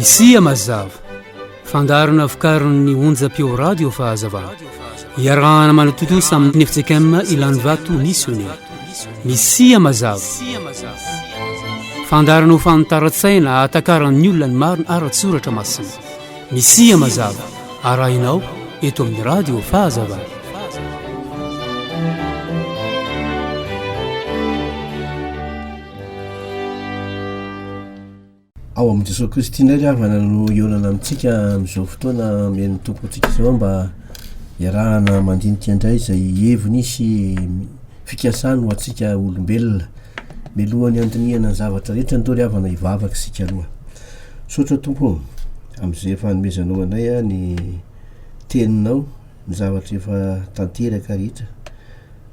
Misia Mazava, fandaharana vokarin'ny onjam-peo radio Fahazavana. Iarahana manatontosa amin'ny FJKM Ilanivato Misionera. Misia Mazava. Fandaharana ho fanitaran-tsaina ahatakaran'ny olona ny marina ara-tsoratra masina. Misia Mazava, arahinao eto amin'ny radio Fahazavana. Ao amin'i Jesoa Kristy indray ry havana no hihaonana amintsika amin'izao fotoana omen'ny Tompo antsika izao mba hiarahana mandinika indray izay heviny sy fikasany ho antsika olombelona. Mialohan'ny handinihana ny zavatra rehetra andeha ry havana hivavaka isika aloha. Misaotra Tompo ô, amin'izay efa anomezanao anay ny teninao, ny zavatra efa tanteraka rehetra.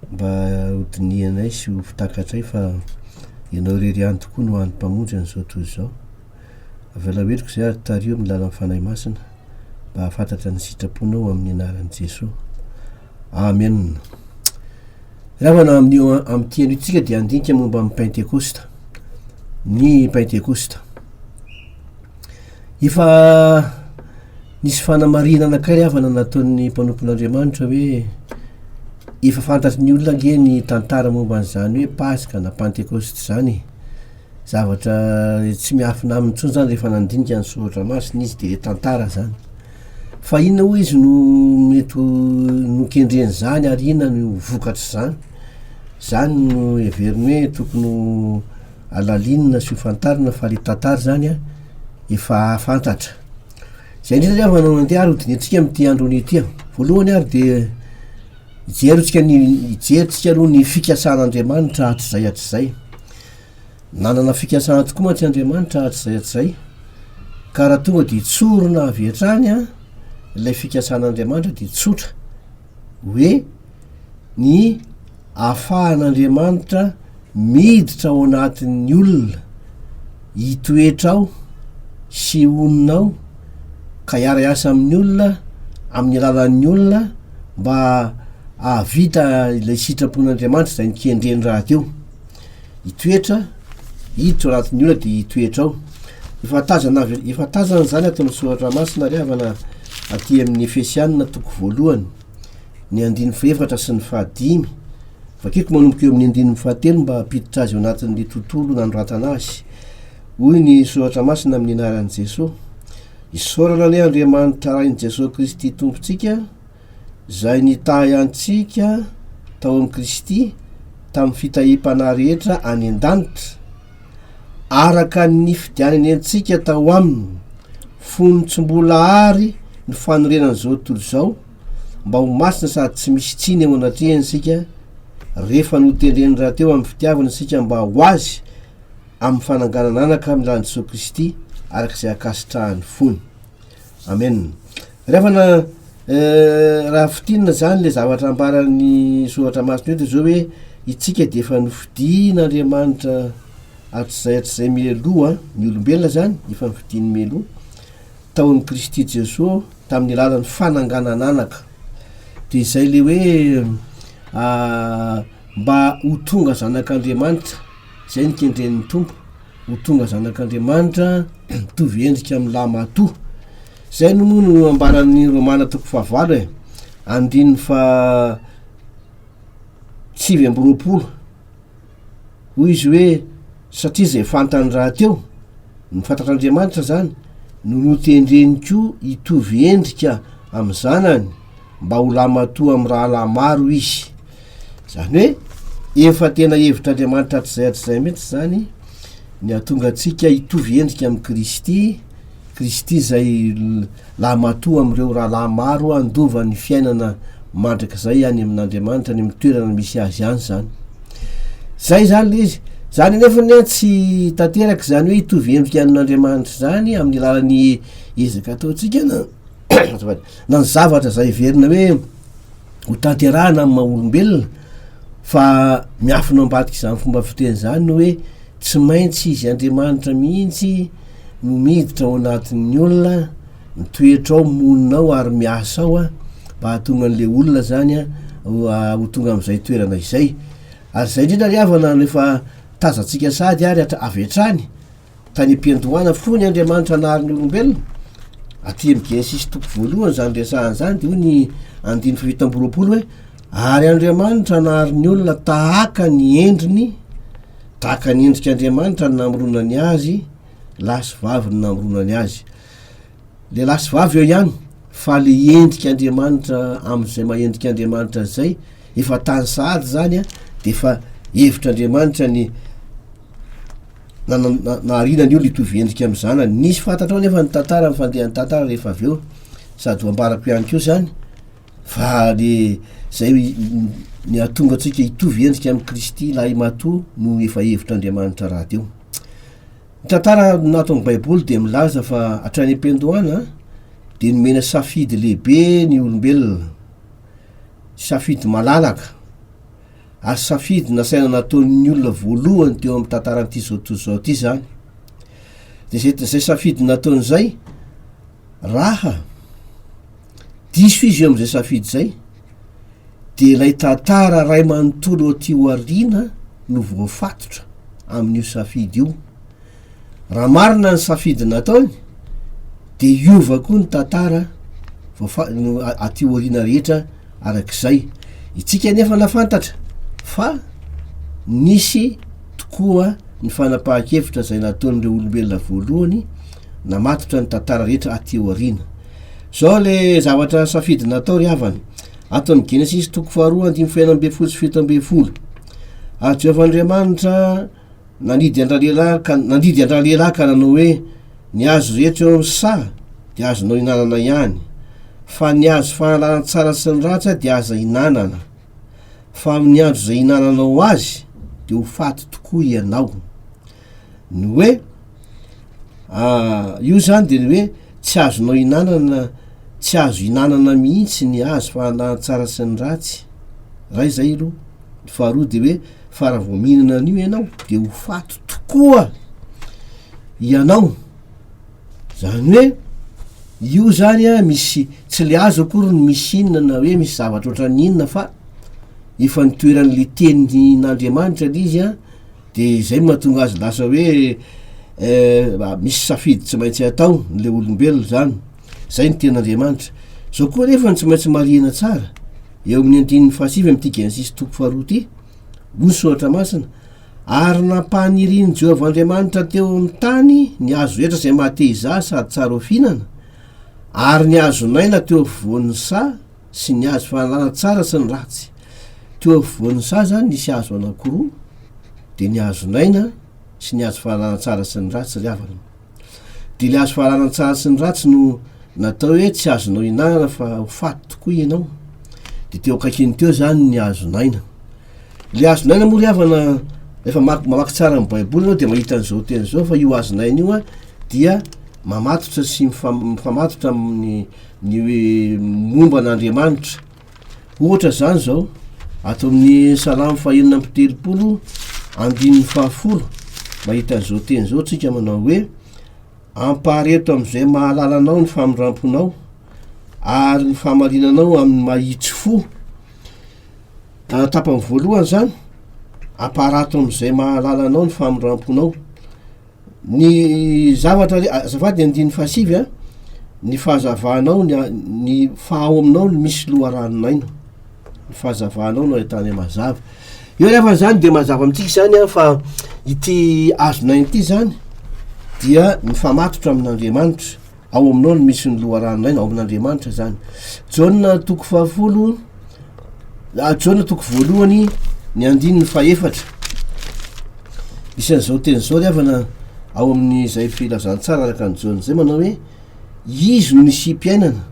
Mba ho dinihanay sy ho takatray fa Ianao irery ihany tokoa no hany Mpamonjy an'izao tontolo izao. Avelao heloka izay ary tariho amin'ny lalan'ny Fanahy Masina mba hahafantatra ny sitraponao amin'ny anaran'i Jesoa. Amen. Ry havana, amin'io amin'ity anio tsika dia handinika momba ny Pentekosta. Ny Pentekosta. Efa nisy fanamarihana anankiray havana nataon'ny mpanompon'Andriamanitra hoe efa fantatry ny olona ange ny tantara momba an'izany hoe Paska na Pantekosta izany e. Zavatra tsy miafina aminy intsony zany rehefa nandinika ny soratra masina izy de le tantara zany. Fa inona hoy izy no mety ho nokendren'izany ary inona no vokatr'izany? Zany no heveriny hoe tokony ho Alalinina sy ho fantarina fa le tantara zany a efa fantatra. Zay indrindra ry havana no andeha ary hodinihantsika amin'ity andro anio ity a. Voalohany ary de hijery tsika ny hijery tsika aloha ny fikasan'Andriamanitra hatrizay hatrizay. Nanana fikasana tokoa mantsy Andriamanitra hatrizay hatrizay ka raha tonga de tsorina avy hatrany a ilay fikasan'Andriamanitra de tsotra hoe ny ahafahan'Andriamanitra miditra ao anatin'ny olona, hitoetra ao sy honina ao ka hiara-hiasa amin'ny olona amin'ny alalan'ny olona mba hahavita ilay sitrapon'Andriamanitra izay nikendreny rahateo. Hitoetra, hiditra ao anatin'ny olona dia hitoetra ao. Efa tazana avy, efa tazana izany ato amin'ny soratra masina ry havana aty amin'ny Efesianina toko voalohany. ny andininy fahefatra sy ny fahadimy. Vakiko manomboka eo amin'ny andininy fahatelo mba hampiditra azy ao anatin'ny tontolo nanoratana azy. Hoy ny soratra masina amin'ny anaran'i Jesoa, Isaorana anie Andriamanitra Rain'i Jesoa Kristy Tompontsika, izay nitahy antsika tao amin'i Kristy tamin'ny fitahiam-panahy rehetra any an-danitra, araka ny nifidianany antsika tao aminy, fony tsy mbola àry ny fanorenan'izao tontolo izao, mba ho masina sady tsy misy tsiny eo anatrehany isika, rehefa notendreny rahateo amin'ny fitiavana isika mba ho azy amin'ny fananganana anaka amin'ny alalan'i Jesoa Kristy, araka izay ankasitrahan'ny fony. Amen. Ry havana, eh, raha fintinina zany le zavatra ambaran'ny soratra masina eo de zao hoe itsika de efa nofidin'Andriamanitra hatrizay hatrizay mialoha, ny olombelona zany efa nofidiny mialoha tao amin'i Kristy Jesoa tamin'ny alalan'ny fananganan'anaka. De izay le hoe mba ho tonga zanak'Andriamanitra, zay no kendren'ny Tompo, ho tonga zanak'Andriamanitra mitovy endrika amin'ny lahimatoa. Zay no moa no ambaran'ny Romana toko fahavalo e, andininy faha 29. Hoy izy hoe, satria izay fantany rahateo, ny fantatr'Andriamanitra zany, no notendreny koa hitovy endrika amin'ny zanany mba ho lahimatoa amin'ny rahalahy maro izy. Zany hoe efa tena hevitr'Andriamanitra hatrizay hatrizay mihitsy zany ny hahatonga antsika hitovy endrika amin'i Kristy, Kristy izay lahimatoa amin'ireo rahalahy maro handova ny fiainana mandrakizay any amin'Andriamanitra, any amin'ny toerana misy azy any zany. Zay zany le izy. Zany anefa anie tsy tanteraka izany hoe hitovy endrika amin'Andriamanitra izany amin'ny alalan'ny ezaka ataontsika na azafady, na ny zavatra izay heverina hoe ho tanterahana amin'ny maha olombelona fa miafina ao ambadik'izany fomba fiteny izany ny hoe tsy maintsy izy Andriamanitra mihitsy no miditra ao anatin'ny olona, mitoetra ao, monina ao ary miasa ao a, mba hahatonga an'le olona zany a ho tonga amin'izay toerana izay. Ary izay indrindra ry havana no efa tazantsika sahady ary hatra- avy hatrany. Tany am-piandohana fony Andriamanitra nahary ny olombelona, aty amin'ny Genesisy toko voalohany izany resahana izany, de hoy ny andininy fahafito amby roapolo hoe, ary Andriamanitra nahary ny olona tahaka ny endriny, tahaka ny endrik'Andriamanitra no namoronany azy, lahy sy vavy no namoronany azy. Lehilahy sy vavy eo ihany, fa le endrik'Andriamanitra amin'izay maha endrik'Andriamanitra azy zay, efa tany sahady zany an, de efa hevitr'Andriamanitra ny nahariana ny olona hitovy endrika amin'ny zanany. Nisy fantatrao nefa ny tantara, ny fandehan'ny tantara rehefa avy eo, sady ho ambarako ihany koa zany fa le zay ny hahatonga antsika hitovy endrika amin'i Kristy lahimatoa no efa hevitr'Andriamanitra rahateo. Ny tantara ato amin'ny Baiboly dia milaza fa hatrany am-piandohana dia nomena safidy lehibe ny olombelona, safidy malalaka, ary safidy nasaina nataon'ny olona voalohany teo amin'ny tantaran'ity izao tontolo izao ity izany. Dia izay izay safidy nataony izay, raha diso izy eo amin'izay safidy izay, dia ilay tantara ray manontolo aty aoriana no voafatotra amin'io safidy io. Raha marina ny safidy nataony dia hiova koa ny tantara voafa- no aty aoriana rehetra arak'izay. Itsika anefa nafantatra fa nisy tokoa ny fanapahan-kevitra izay nataon'ireo olombelona voalohany namatotra ny tantara rehetra aty aoriana. Zao le zavatra safidy natao ry havana, ato amin'ny Genesisy toko faharoa andininy fahenina ambin'ny folo sy 17. Ary Jehovah Andriamanitra nanidy an-dralehilahy ka nandidy an-dralehilahy ka nanao hoe, Ny hazo rehetra eo amin'ny saha dia azonao hinanana ihany, fa ny hazo fahalalana tsara sy ny ratsy dia aza hinanana, fa amin'ny andro izay hinananao azy dia ho faty tokoa ianao. Ny hoe io zany de ny hoe tsy azonao hinanana, tsy azo hinanana mihitsy ny hazo fahalalana tsara sy ny ratsy, ray zay aloha, ny faharoa de hoe fa raha vao mihinana an'io ianao de ho faty tokoa ianao, zany hoe io zany a misy tsy le hazo akory no misy inona na hoe misy zavatra ohatran'ny inona fa efa nitoeran'le tenin'Andriamanitra le izy a. De izay no mahatonga azy lasa hoe misy safidy tsy maintsy atao le olombelona zany, zay ny tenin'Andriamanitra. Zao koa anefa no tsy maintsy marihina tsara, eo amin'ny andininy fahasivy amin'ity Genesisy toko faharoa ity, hoy ny soratra masina, ary nampanirian'i Jehovah Andriamanitra teo amin'ny tany ny hazo rehetra izay maha-te hizaha sady tsara ho fihinana, ary ny hazon'aina teo afovoan'ny saha sy ny hazo fahalalana tsara sy ny ratsy. Teo afovoan'ny saha zany nisy hazo anankiroa, de ny hazon'aina sy ny hazo fahalalana tsara sy ny ratsy ry havana. De le hazo fahalalana tsara sy ny ratsy no natao hoe tsy azonao hinanana fa ho faty tokoa ianao. De teo akaikiny teo zany ny hazon'aina. Le hazon'aina moa ry havana, rehefa mamaky tsara ny baiboly ianao de mahita an'izao teny izao fa io hazon'aina io a dia mamatotra sy mifamatotra amin'ny ny hoe momba an'Andriamanitra. Ohatra izany izao, ato amin'ny Salamo fahenina amby telopolo, andininy fahafolo, mahita an'izao teny izao tsika manao hoe, Ampahareto amin'izay mahalala anao ny famindramponao, ary ny fahamarinanao amin'ny mahitsy fo. Tapany voalohany izany, ampaharato amin'izay mahalala anao ny famindramponao. Ny zavatra re, azafady ny andininy fahasivy a, ny fahazavanao ny a- ny fa ao aminao no misy loharanon'aina, ny fahazavanao no ahitana mazava. Eo anefa zany de mazava amintsika zany a fa ity hazon'aina ity zany dia mifamatotra amin'Andriamanitra, ao aminao no misy ny loharanon'aina, ao amin'Andriamanitra zany. Jaona toko fahafolo. Jaona toko voalohany ny andininy fahefatra. Misy an'izao teny izao ry havana ao amin'izay filazantsara araka an'i Jaona izay manao hoe izy no nisiam-piainana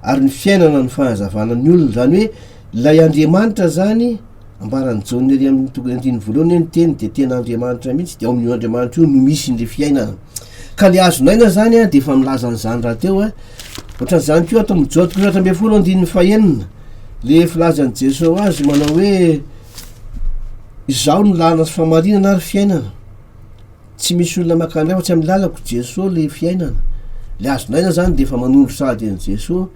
ary ny fiainana no fahazavana ny olona. Izany hoe ilay Andriamanitra zany ambaran'i Jaona ery amin'ny toko andininy voalohany hoe ny teny dia tena Andriamanitra mihitsy dia ao amin'io Andriamanitra io no misy ny fiainana. Ka le hazon'aina zany a dia efa milaza an'izany rahateo a. Ohatran'izany koa ato amin'ny Jaona toko 14 andininy fahenina. Le filazan'i Jesoa azy manao hoe izaho no lalana sy famarinana ary fiainana. Tsy misy olona makany afa tsy amin'ny lalako, Jesoa le fiainana. Le hazon'aina zany de efa manondro sahady an'i Jesoa.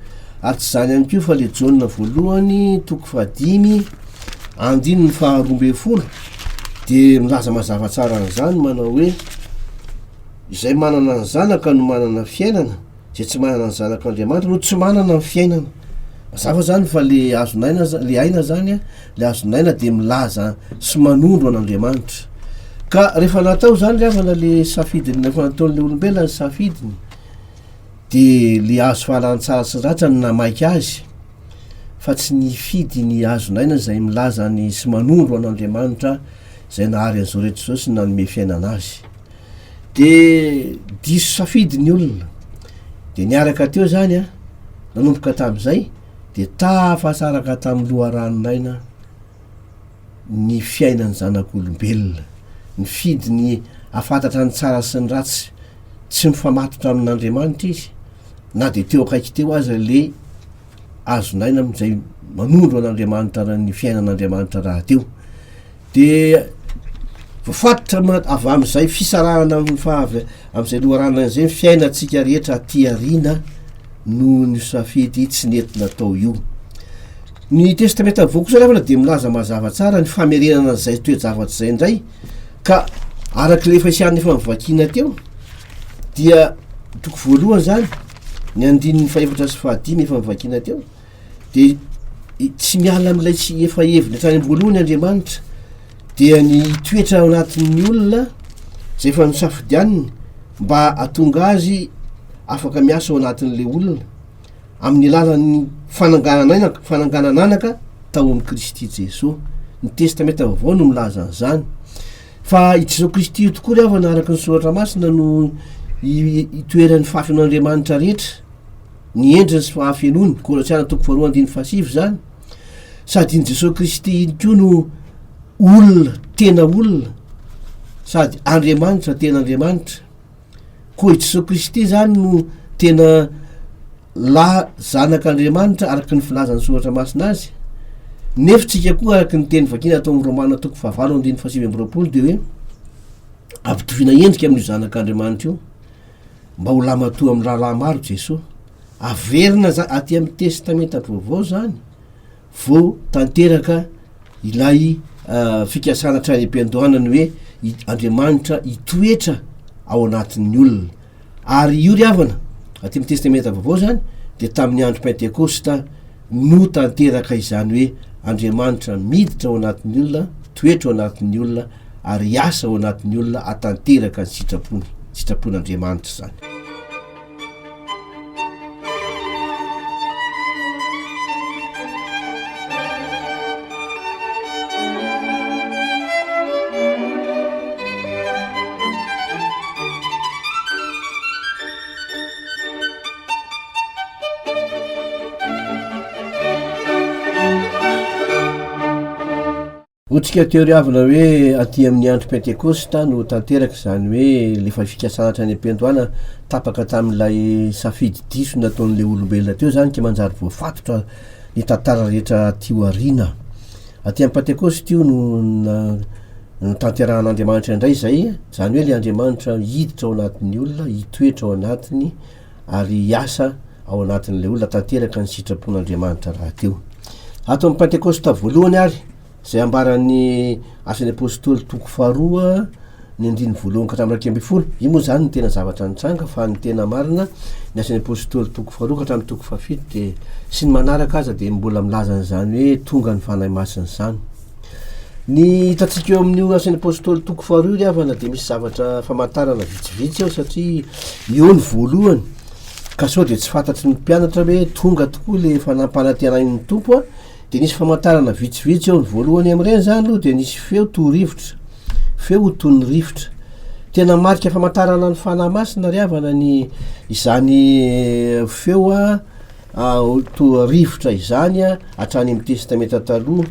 Ary tsy izany ihany koa fa le Jaona voalohany toko fahadimy andininy faharoa ambin'ny folo de milaza mazava tsara an'izany manao hoe. Izay manana ny Zanaka no manana fiainana, izay tsy manana ny Zanak'Andriamanitra no tsy manana ny fiainana. Mazava zany fa le azon'aina za- le aina zany a, le azon'aina de milaza sy manondro an'Andriamanitra. Ka rehefa natao zany ry havana le safidiny, rehefa nataon'le olombelona ny safidiny, de le hazo fahalalana tsara sy ratsy no namaika azy, fa tsy nifidy ny hazon'aina izay milaza ny sy manondro an'Andriamanitra izay nahary an'izao rehetra izao sy nanome fiainana azy. De diso safidy ny olona, de niaraka teo zany an, nanomboka tamin'izay de tafasaraka tamin'ny loharanon'aina ny fiainan'ny zanak'olombelona, nifidy ny hahafantatra ny tsara sy ny ratsy tsy mifamatotra amin'Andriamanitra izy na de teo akaiky teo aza le azon'aina amin'izay manondro an'Andriamanitra ny fiainan'Andriamanitra rahateo. Dia voafatotra ma- avy amin'izay fisarahana amin'ny fahavy amin'izay loharanona izay ny fiainantsika rehetra aty aoriana noho ny safidy tsy nety natao io. Ny Testamenta Vaovao kosa anefa dia milaza mazava tsara ny famerenana an'izay toe-javatra izay indray ka araka ilay efa isian'ny efa novakiana teo dia toko voalohany izany ny andininy fahefatra sy fahadimy efa novakiana teo de tsy miala amin'ilay tsy efa heviny hatrany am-boalohany Andriamanitra dia ny hitoetra ao anatin'ny olona zay efa nosafidianiny mba hatonga azy afaka miasa ao anatin'le olona amin'ny alalan'ny fananganana fananganana anaka tao amin'i Kristy Jesoa. Ny Testamenta Vaovao no milaza an'izany. Fa i Jesoa Kristy io tokoa ry havana araka ny Soratra Masina no itoeran'ny fahafenoan'Andriamanitra rehetra. ny endriny sy fahafenoany, Kolosiana toko faharoa andininy fahasivy izany, sady iny Jesoa Kristy iny koa no olona, tena olona, sady Andriamanitra, tena Andriamanitra. Koa i Jesoa Kristy izany no tena la zanak'Andriamanitra araka ny filazan'ny soratra masina azy. Nefa tsika koa araka ny teny vakina atao amin'ny Romana toko fahavalo andininy fahasivy amby roapolo dia hoe ampitoviana endrika amin'io zanak'Andriamanitra io. Mba ho lamatoa amin'ny rahalahy maro Jesoa. Averina za aty amin'ny Testamenta Vaovao zany vao tanteraka ilay fikasana hatrany am-piandohana ny hoe Andriamanitra hitoetra ao anatin'ny olona. Ary io ry havana, aty amin'ny Testamenta Vaovao zany dia tamin'ny andro Pentekosta no tanteraka izany hoe Andriamanitra miditra ao anatin'ny olona, toetra ao anatin'ny olona ary hiasa ao anatin'ny olona hatanteraka ny sitrapony, sitrapon'Andriamanitra izany. Hotsika teo ry havana hoe aty amin'ny andro Pentekosta no tanteraka izany hoe le efa fikasana hatrany am-piandohana tapaka tamin'ilay safidy diso nataon'ilay olombelona teo izany ka manjary voafatotra ny tantara rehetra aty aoriana. Aty amin'ny Pentekosta io no notanterahan'Andriamanitra indray izay, izany hoe le Andriamanitra hiditra ao anatin'ny olona, hitoetra ao anatiny ary hiasa ao anatin'ilay olona tanteraka ny sitrapon'Andriamanitra rahateo. Ato amin'ny Pentekosta voalohany ary, izay ambaran'ny Asan'ny Apostoly toko faharoa, ny andininy voalohany ka hatramin'ny 11, io moa izany no tena zavatra nitranga fa ny tena marina, ny Asan'ny Apostoly toko faharoa ka hatramin'ny toko fahafito dia sy ny manaraka aza dia mbola milaza an'izany hoe tonga ny Fanahy Masina izany. Ny hitantsika eo amin'io Asan'ny Apostoly toko faharoa io ry havana dia misy zavatra famantarana vitsivitsy ao satria eo ny voalohany ka sao dia tsy fantatry ny mpianatra hoe tonga tokoa le efa nampanantenain'ny Tompo a, dia nisy famantarana vitsivitsy eo, ny voalohany amin'ireny zany aloha dia nisy feo toa rivotra, feo ho toy ny rivotra. Tena marika famantarana ny Fanahy Masina ry havana ny izany feo a toa rivotra izany a hatrany amin'ny Testamenta Taloha.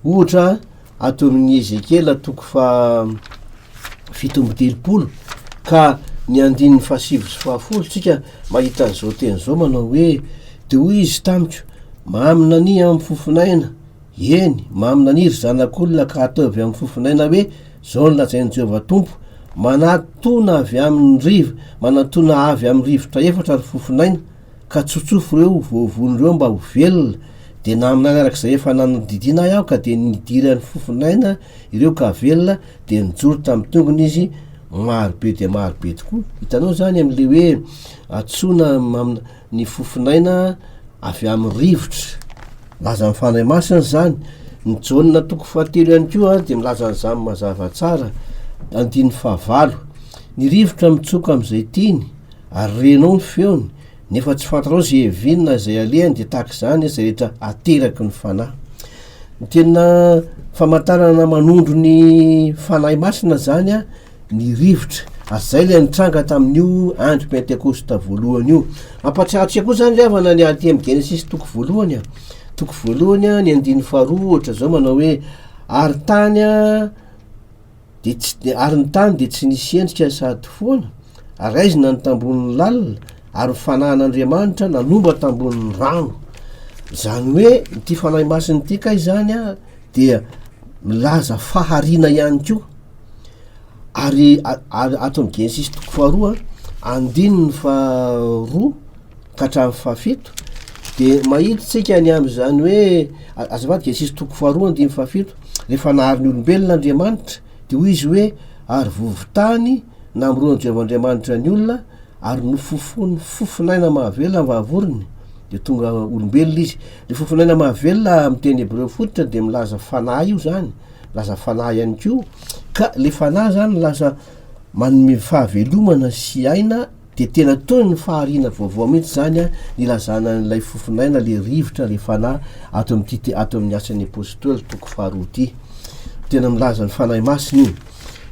Ohatra ato amin'ny Ezekiela toko faha 37 ka ny andininy fahasivy sy fahafolo tsika mahita an'izao teny izao manao hoe de hoy izy tamiko maminania amin'ny fofonaina eny maminania ry zanak'olona ka ataovy amin'ny fofonaina hoe zao no lazain'i Jehovah Tompo manatona avy amin'ny riv manatona avy amin'ny rivotra efatra ry fofonaina ka tsotsofo ireo voavono ireo mba ho velona de naminany araka izay efa nanodidiana ahy aho ka de nidiran'ny fofonaina ireo ka velona, dia nijoro tamin'ny tongony izy, maro be dia maro be tokoa. Hitanao zany am'le hoe antsoina am- ny fofonaina avy amin'ny rivotra. Milaza ny Fanahy Masina izany. Ny Jaona toko fahatelo ihany koa dia milaza an'izany mazava tsara, andininy fahavalo. Ny rivotra mitsoka amin'izay tiany, ary renao ny feony, nefa tsy fantatrao izay heviany na izay alehany, dia tahaka izany izay rehetra ateraky ny Fanahy. Ny tena famantarana manondro ny Fanahy Masina izany ny rivotra. Ary izay ilay nitranga tamin'io andro Pentekosta voalohany io. Mampahatsiahy antsika koa izany ry havana ny aty amin'ny Genesisy toko voalohany a. Toko voalohany a, ny andininy faharoa ohatra izao manao hoe ary tany a de tsy ary ny tany dia tsy nisy endrika sady foana, ary aizina ny tambonin'ny lalina, ary ny fanahin'Andriamanitra nanomba tambonin'ny rano. Izany hoe ity fanahy masina ity kay izany a dia milaza fahariana ihany koa. Ary ary ato amin'ny Genesisy toko faharoa, andininy faharoa ka hatramin'ny fahafito, de mahita tsika ny amin'izany hoe, azafady Genesisy toko faharoa andininy fahafito, rehefa nahary ny olombelona Andriamanitra, de hoy izy hoe, ary vovo-tany namoronan'i Jehovah Andriamanitra ny olona, ary nofofony fofon'aina mahavelona ny vavavorony, de tonga olombelona izy. Le fofon'aina mahavelona amin'ny teny hebreo fototra de milaza fanahy io zany, lasa fanahy ihany koa ka le fanahy zany lasa manome fahavelomana sy aina de tena toy ny fahariana vaovao mihitsy zany a nilazana an'ilay fofon'aina le rivotra le fanahy ato amin'ity te ato amin'ny asan'ny apostoly toko faharoa ity tena milaza ny fanahy masina io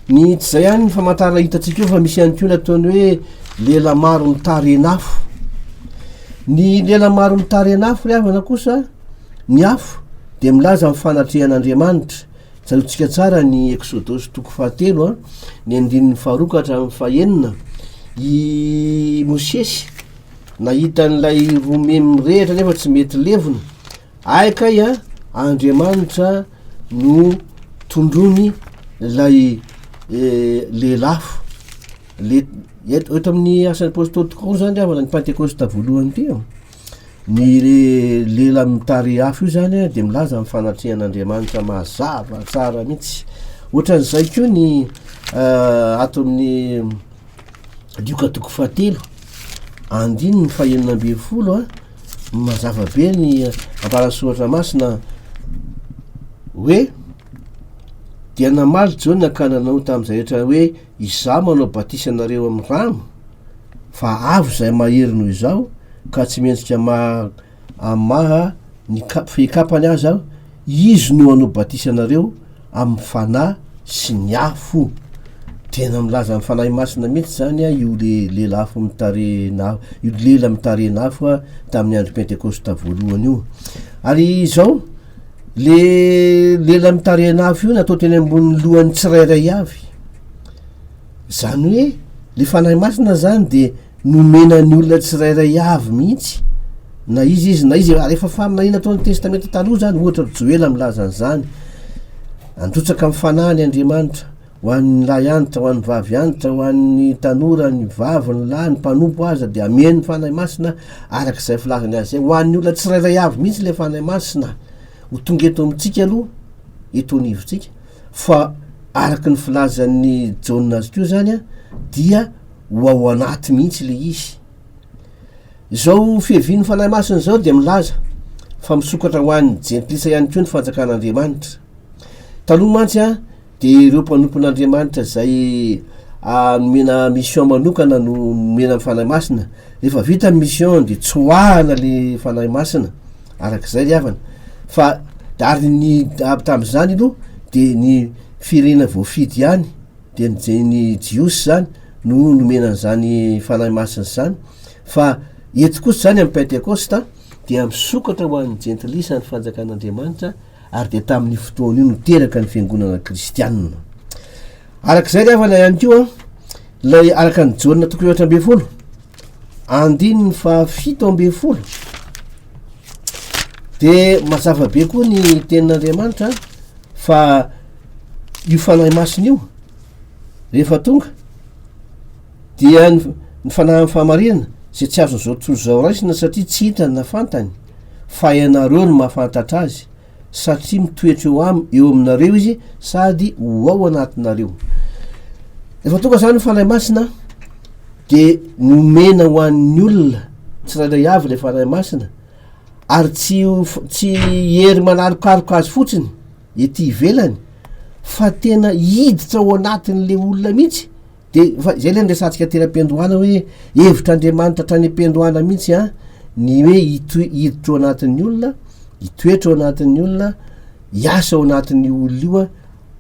ny tsy zay ihany ny famantarana hitantsika eo fa misy ihany koa ny ataony hoe lela maro mitaren'afo ny lela maro mitaren'afo ry havana kosa Ny afo dia milaza ny fanatrehan'Andriamanitra. Tsaroantsika tsara ny Eksodosy toko fahatelo a, ny andininy faharoa ka hatramin'ny fahenina. I Mosesy nahita an'ilay romemy mirehitra nefa tsy mety levona. Ay kay a, Andriamanitra no tondrony ilay eh, lelafo. Le, eto, eto amin'ny asan'ny apôstôly tokoa zany ry havana ny Pantekosta voalohany ity. Ny lela mitarehy afo io zany dia milaza ny fanatrehan'Andriamanitra mazava tsara mihitsy. Ohatran'izay koa ny ato amin'ny Lioka toko fahatelo, andininy fahenina ambin'ny folo a, mazava be ny ambaran'ny soratra masina hoe dia namaly Jaona ka nanao tamin'izay rehetra hoe izaho manao batisa anareo amin'ny rano fa avo izay mahery noho izaho ka tsy mendrika maha hamaha ny kap- fehikapany aza aho, izy no hanao batisa anareo amin'ny fanahy sy ny afo. Tena milaza ny fanahy masina mihitsy zany a io le lelafo mitarehina io lela mitarehina afo a tamin'ny andro pentekosta voalohany io. Ary izao le lela mitarehina afo io natao teny ambonin'ny lohan'ny tsirairay avy. Zany hoe le fanahy masina zany de Nomena ny olona tsirairay avy mihitsy, na iza izy na iza, ary efa faminaniana tao amin'ny Testamenta Taloha izany, ohatra ry Joela milaza an'izany, Handrotsaka ny fanahiny Andriamanitra, ho an'ny lahy antitra, ho an'ny vavy antitra, ho an'ny tanora, ny vavy, ny lahy, ny mpanompo aza, dia hameno ny Fanahy Masina araka izay filazany azy izay, ho an'ny olona tsirairay avy mihitsy ilay Fanahy Masina, ho tonga eto amintsika aloha, eto anivontsika, fa araka ny filazan'i Jaona azy koa izany an, dia ho ao anaty mihitsy le izy. Izao fiavian'ny Fanahy Masina izao dia milaza fa misokatra ho an'ny jentilisa ihany koa ny fanjakan'Andriamanitra. Taloha mantsy a dia ireo mpanompon'Andriamanitra izay nomena mission manokana no nomena ny Fanahy Masina. Rehefa vita ny mission dia tsoahana le Fanahy Masina arak'izay ry havana. Fa ary ny tamin'izany aloha dia ny firenena voafidy ihany dia ny ny Jiosy zany no nomena an'izany Fanahy Masina izany, fa eto kosa zany amin'ny Pentekosta dia misokatra ho an'ny jentilisa ny fanjakan'Andriamanitra ary dia tamin'io fotoana io no teraka ny fiangonana kristianina. Arak'izay ry havana ihany koa ilay araka ny Jaona toko 14 andininy faha 17 de mazava be koa ny tenin'Andriamanitra fa io Fanahy Masina io rehefa tonga dia ny ny fanahin'ny fahamarinana izay tsy azon'izao tontolo izao raisina satria tsy hitany na fantany fa ianareo no mahafantatra azy satria mitoetra eo am eo aminareo izy sady ho ao anatinareo. Rehefa tonga zany ny Fanahy Masina de nomena ho an'ny olona tsirairay avy le Fanahy Masina ary tsy tsy hery manalokaloka azy fotsiny ety ivelany fa tena hiditra ao anatin'le olona mihitsy De fa zay le niresahantsika tery am-piandohana hoe hevitr'Andriamanitra hatrany am-piandohana mihitsy an, ny hoe hitoe- hiditra ao anatin'ny olona, hitoetra ao anatin'ny olona, hiasa ao anatin'io olona io an,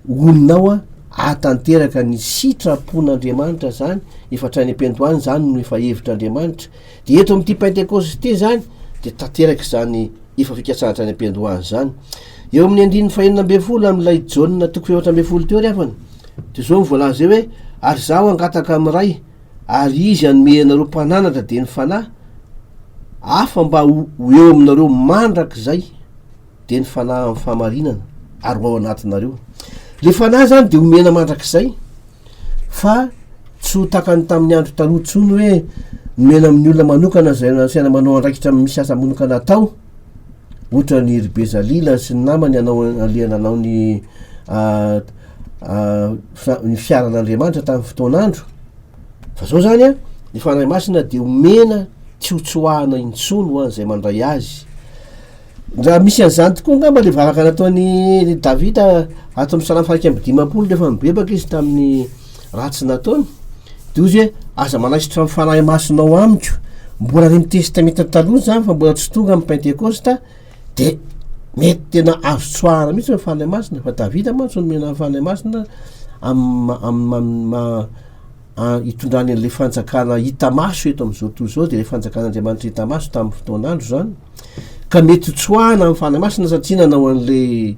honina ao an, hahatanteraka ny sitrapon'Andriamanitra zany, efa hatrany am-piandohana zany no efa hevitr'Andriamanitra. De eto amin'ity Pentekosta ity zany de tanteraka izany efa fikasana hatrany am-piandohana izany. Eo amin'ny andininy fahenina ambin'ny folo amin'ilay Jaona toko fahefatra ambin'ny folo teo ry havana, de zao no voalaza eo hoe, ary izaho hangataka amin'ny Ray, ary Izy hanome anareo mpananatra dia ny Fanahy hafa mba ho ho eo aminareo mandrakizay, dia ny Fanahy amin'ny fahamarinana, ary ho ao anatinareo. Le Fanahy zany de omena mandrakizay. Fa tsy ho takany tamin'ny andro taloha intsony hoe nomena amin'ny olona manokana izay nasaina manao andraikitra misy asa manokana atao, ohatra ny ry Bezalila sy ny namany hanao aleha nanao ny ny fiaran'Andriamanitra tamin'ny fotoan'andro. Fa zao zany an, ny Fanahy Masina dia omena tsy ho tsoahana intsony ho an'izay mandray azy. Raha misy an'izany tokoa angamba le vavaka nataon'i Davida ato amin'ny Salamo faha 51 rehefa nibebaka izy tamin'ny ratsy nataony, de hozy hoe aza manaisotra ny Fanahy Masinao amiko. Mbola any amin'ny Testamenta Taloha zany fa mbola tsy tonga amin'ny Pentekosta, de mety tena azo tsoahana mihitsy ny Fanahy Masina, fa Davida mantsy nomena ny Fanahy Masina amin'ny amin'ny maha hitondrany an'ilay fanjakana hita maso eto amin'izao tontolo izao, de ilay fanjakan'Andriamanitra hita maso tamin'ny fotoan'andro zany. ka mety ho tsoahana amin'ny Fanahy Masina satria nanao an'le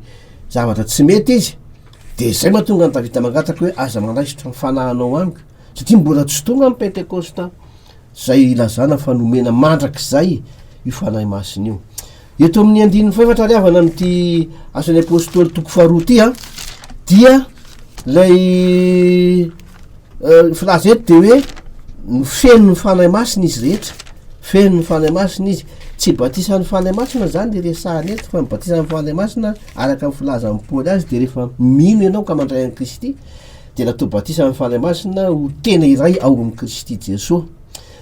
zavatra tsy mety izy, de zay mahatonga an'i Davida mangataka hoe aza manaisotra ny fanahinao amiko, satria mbola tsy tonga ny Pentekosta zay ilazana fa nomena mandrakizay io Fanahy Masina io. Eto amin'ny andininy fahefatra ary havana amin'ity Asan'ny Apôstôly toko faharoa ity an, dia lay Filaza eto dia hoe no feno ny Fanahy Masina izy rehetra, feno ny Fanahy Masina izy. Tsy batisan'ny Fanahy Masina zany le resahana eto fa ny batisan'ny Fanahy Masina araka ny filazan'i Paoly azy dia rehefa mino ianao ka mandray an'i Kristy dia natao batisan'ny Fanahy Masina ho tena iray ao amin'i Kristy Jesoa.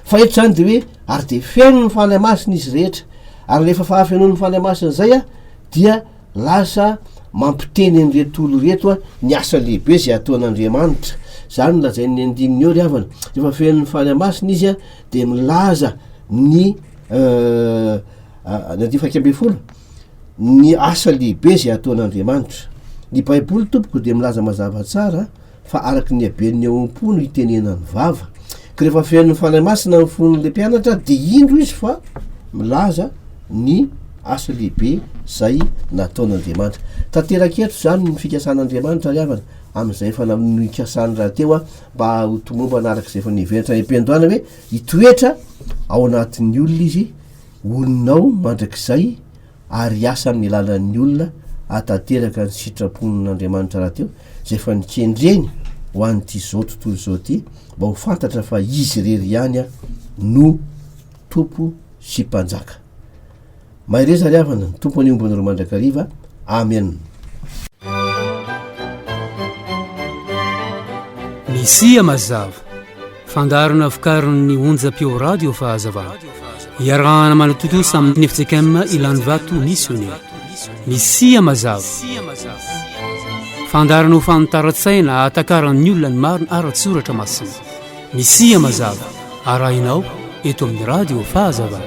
Fa eto zany dia hoe ary dia feno ny Fanahy Masina izy rehetra, ary rehefa fahafenoan'ny Fanahy Masina zay a dia Lasa mampiteny an'ireto olo ireto ny asa lehibe izay ataon'Andriamanitra. Izany no lazain'ny andininy eo ry havana. Rehefa feno ny Fanahy Masina izy dia milaza ny ny andininy faha-11 ny asa lehibe izay ataon'Andriamanitra. Ny Baiboly tompoko dia milaza mazava tsara fa araka ny haben'ny ao am-po no itenenan'ny vava. Ka rehefa feno ny Fanahy Masina ny fon'ilay mpianatra dia indro izy fa milaza ny asa lehibe zay nataon'Andriamanitra. Tanteraka eto izany ny fikasan'Andriamanitra ry havana amin'izay efa nikasany rahateo mba ho tomombana araka izay efa niheveriny hatrany am-piandohana hoe hitoetra ao anatin'ny olona izy, honina ao mandrakizay ary hiasa amin'ny alalan'ny olona hahatanteraka ny sitrapon'Andriamanitra rahateo, izay efa nikendreny ho an'ity izao tontolo izao ity, mba ho fantatra fa Izy irery ihany no Tompo sy Mpanjaka. Mahereza ry havana, ny Tompo anie homba anareo mandrakariva. Amen. Misia Mazava, fandaharana vokarin'ny onjam-peo radio Fahazavana. Iarahana manatontosa amin'ny fjkm Ilanivato Misionera. Misia Mazava. Fandaharana ho fanitaran-tsaina ahatakaran'ny olona ny marina ara-tsoratra masina. Misia Mazava, arahinao eto amin'ny radio Fahazavana.